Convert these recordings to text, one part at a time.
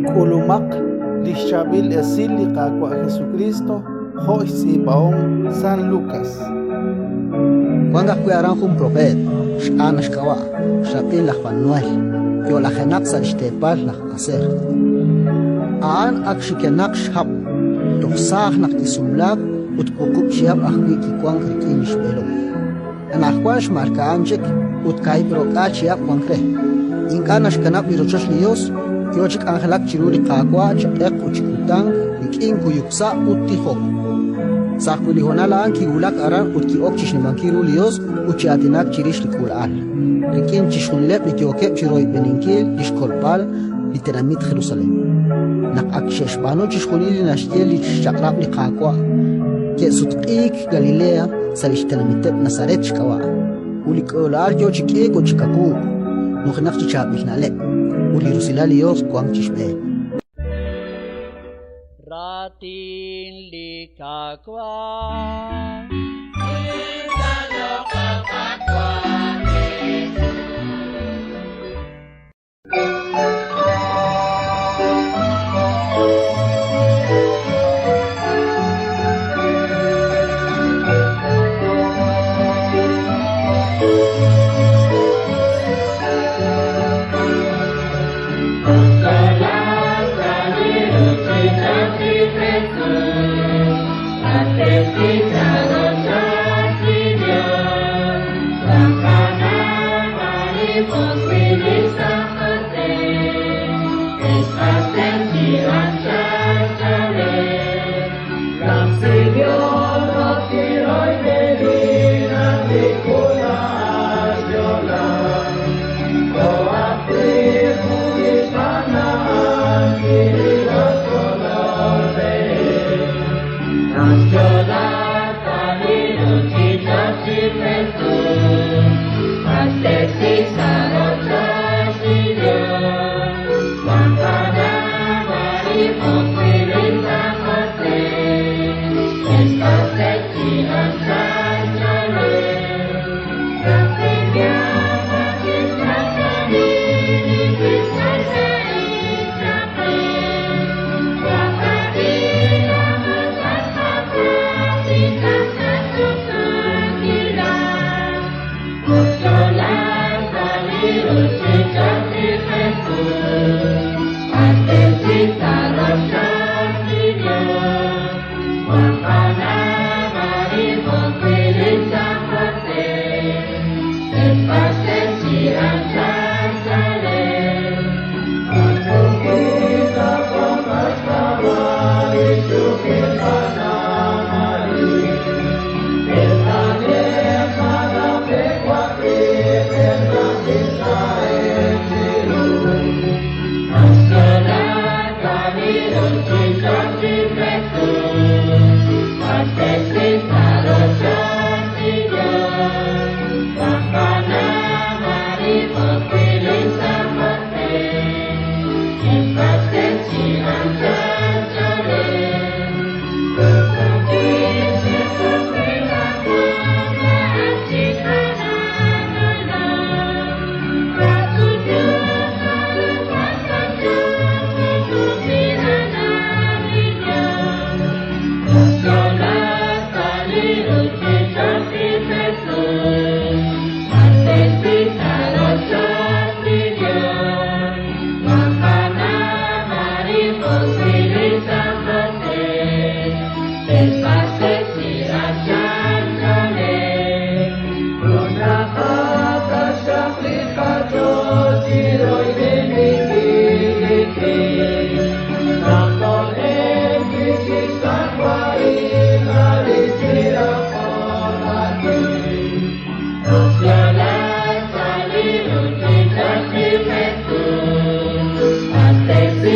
K'ulumaq li xChaab'il Esil li Qaawa' Jesukriist jo' xtz'iib'ahom San Lukas. Wank ajwi' aran jun propeet, x'Ana xk'ab'a', xrab'in laj Fanuel, yo'lajenaq sa' li xteepal laj Aser. A'an ak xikenaq xhab', toj saaj naq kisumlaak ut wuqub' chihab' ajwi' kiwank rik'in li xb'eelom. Anaqwan xmalka'an chik ut kaahib' ro'k'aal chihab' wank re. Ink'a' naxkanab' li rochoch li Yos, yo chi k'anjelak chiru li Qaawa' chi q'eq ut chi kutan rik'in kuyuk sa' ut tijok. Sa' ajwi' li honal a'an kiwulak aran ut ki'ok chi xnimankil ru li Yos ut chi aatinak chirix li k'uula'al, rik'in chixjunileb' li yookeb' chi royb'eninkil li xkolb'al li tenamit Jerusalén. Naq ak xe'xb'aanu chixjunil li naxye li xchaq'rab' li Qaawa', ke'sutq'iik Galilea sa' li xtenamiteb' Nazaret xk'ab'a'. Ut li k'uula'al yo chi k'iik ut chi kawuuk, nujenaq chi chaab'il na'leb', ut li rusilal li Yos wank chi xb'een. Raatin li Qaawa'.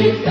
Jesús.